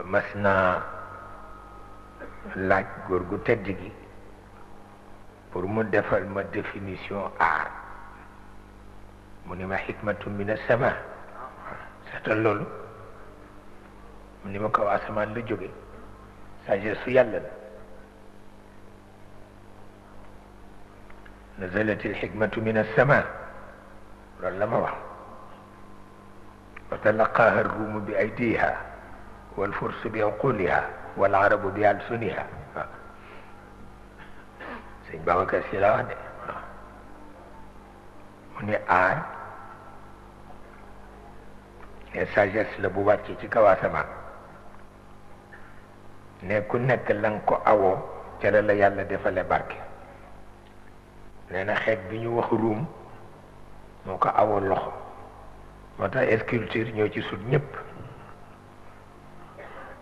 mas naa laaj góor gu tedd gi pour mu defal ma définition art mu ni ma xikmatu min as-sama seetal loolu mu ni ma kaw asamaan la jóge sagesse su yàlla la nazalat al-xikmatu min as-sama loolu la ma wax wa talaqaaha ar-ruumu bi aydiha wal fursu bi uquliha wal arabu bi alsuniha waaw sëñ Babacar Si la wax de waaw mu ne aar ne sagesse la bu wàcc ci kaw asamaan ne ku nekk la nga ko awoo ca la yàlla defale barke nee na xeet bi ñu wax ruum moo ko awoo loxo moo tax sculpture ñoo ci sut ñëpp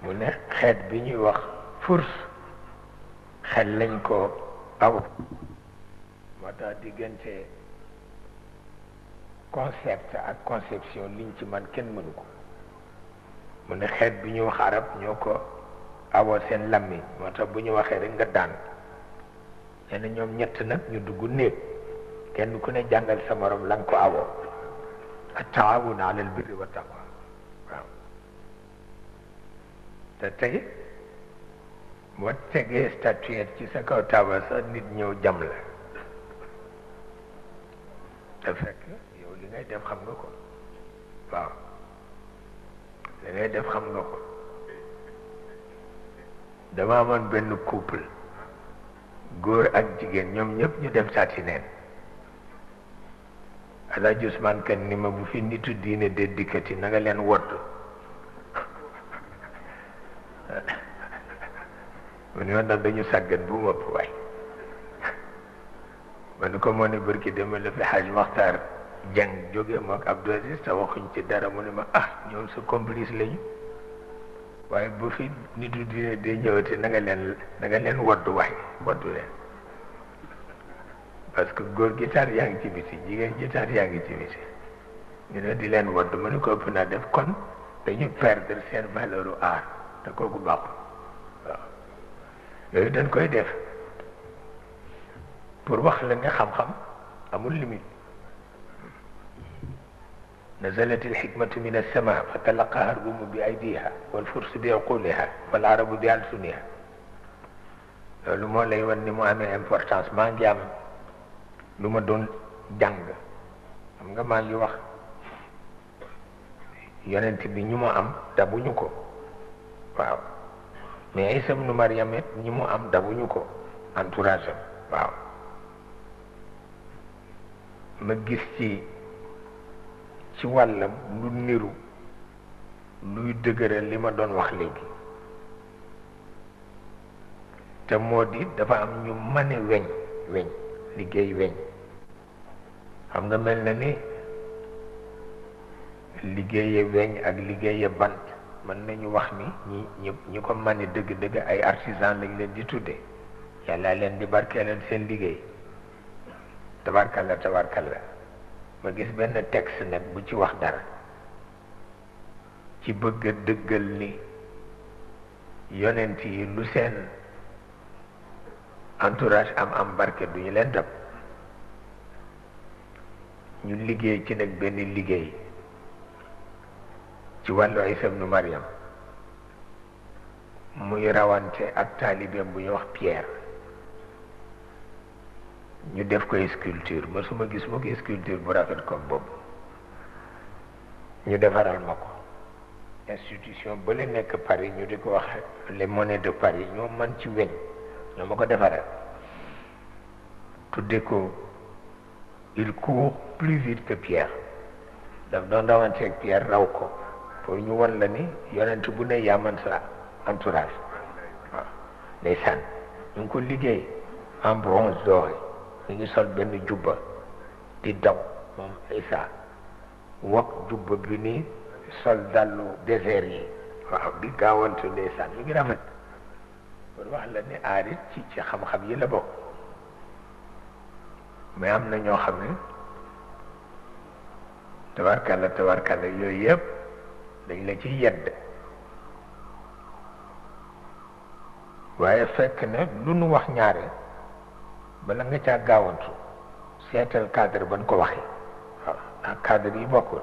mu ne xeet bi ñuy wax furs xel lañ ko aw moo tax diggante concept ak conception liñ ci man kenn mënu ko mu ne xeet bi ñuy wax arab ñoo ko awoo seen lammiñ moo tax bu ñu waxee rek nga daan nee na ñoom ñett nag ñu dugg néeg kenn ku ne jàngal sa morom la nga ko awoo at-taawun ala al-birri wa taqwa waaw te tey boo tegee statuette ci sa kaw taabal sax nit ñëw jam la te fekk yow li ngay def xam nga ko waaw li ngay def xam nga ko dama amoon benn couple góor ak jigéen ñoom ñëpp ñu dem saati neen Alaaji Usmaan Kan ni ma bu fi nitu diine de dikkati na nga leen wodd mu ne ma ndax dañu sàggan bu mëpp waay ma ne ko moo ne bërki dema la fi Xaaj Maxtaar Jang jóge mook Abdou Aziz te waxuñ ci dara mu ne ma ñoom sa complice lañu waaye bu fi nitu diine de ñëwati na nga leen wodd waay woddu leen parce que góor guitare yaa ngi ci biti jigéen guitare yaa ngi ci biti ñu ne di leen wodd ma ne ko ëpp naa def kon dañu perdre seen valeur u art te kooku baaxul waaw yooyu dañ koy def pour wax la ne xam-xam amul limite nazalat al-hikmatu min as-sama fa talaqaha ar-rumu bi aydiha wal fursu bi uquliha wal arabu bi alsuniha loolu moo lay wan ni mu amee importance maa ngi am lu ma doon jàng xam nga maa ngi wax yonent bi ñu mu am dabuñu ko waaw mais Isa ibnu Maryam it ñi mu am dabuñu ko entourage am waaw ma gis ci wàllam lu niru luy dëgëral li ma doon wax léegi te moo di dafa am ñu mane weñ liggéey weñ xam nga mel na ni liggéeye weñ ak liggéeye bant mën nañu wax ni ñi ko mane dëgg-dëgg ay artisan lañ leen di tudde yàlla leen di barkeelal seen liggéey tabarkalla ma gis benn texte nag bu ci wax dara ci bëgg a dëggal ni yonent yi lu seen entourage am barke duñu leen dab ñu liggéey ci nag benn liggéey ci wàllu Isa ibnu Maryam muy rawante ak taalibeem bu ñu wax Pierre ñu def ko sculpture mësuma gis mu ko sculpture bu rafet comme boobu ñu defaral ma ko institution ba la nekk Paris ñu di ko wax les monnaies de Paris ñoo man ci weñ ñoo ma ko defaral tudde ko il court plus vite que Pierre daf doon rawanteeg Pierre raw ko pour ñu won la ni yonent bu ne yaa man sa entourage waaw ndeysaan ñu ngi ko liggéey en bronze doré ñu ngi sol benn jubba di daw moom Isa wok jubba bi ni sol dallu désert yi waaw di gaawantu ndeysaan ñu ngi rafet pour wax la ni aarit ci xam-xam yi la bokk mais am na ñoo xam ne tabarkalla yooyu yëpp dañ la ci yedd waaye fekk ne lu nu wax ñaare bala nga caa gaawantu seetal cadre ban ko waxee waaw ndax cadre yi bokkul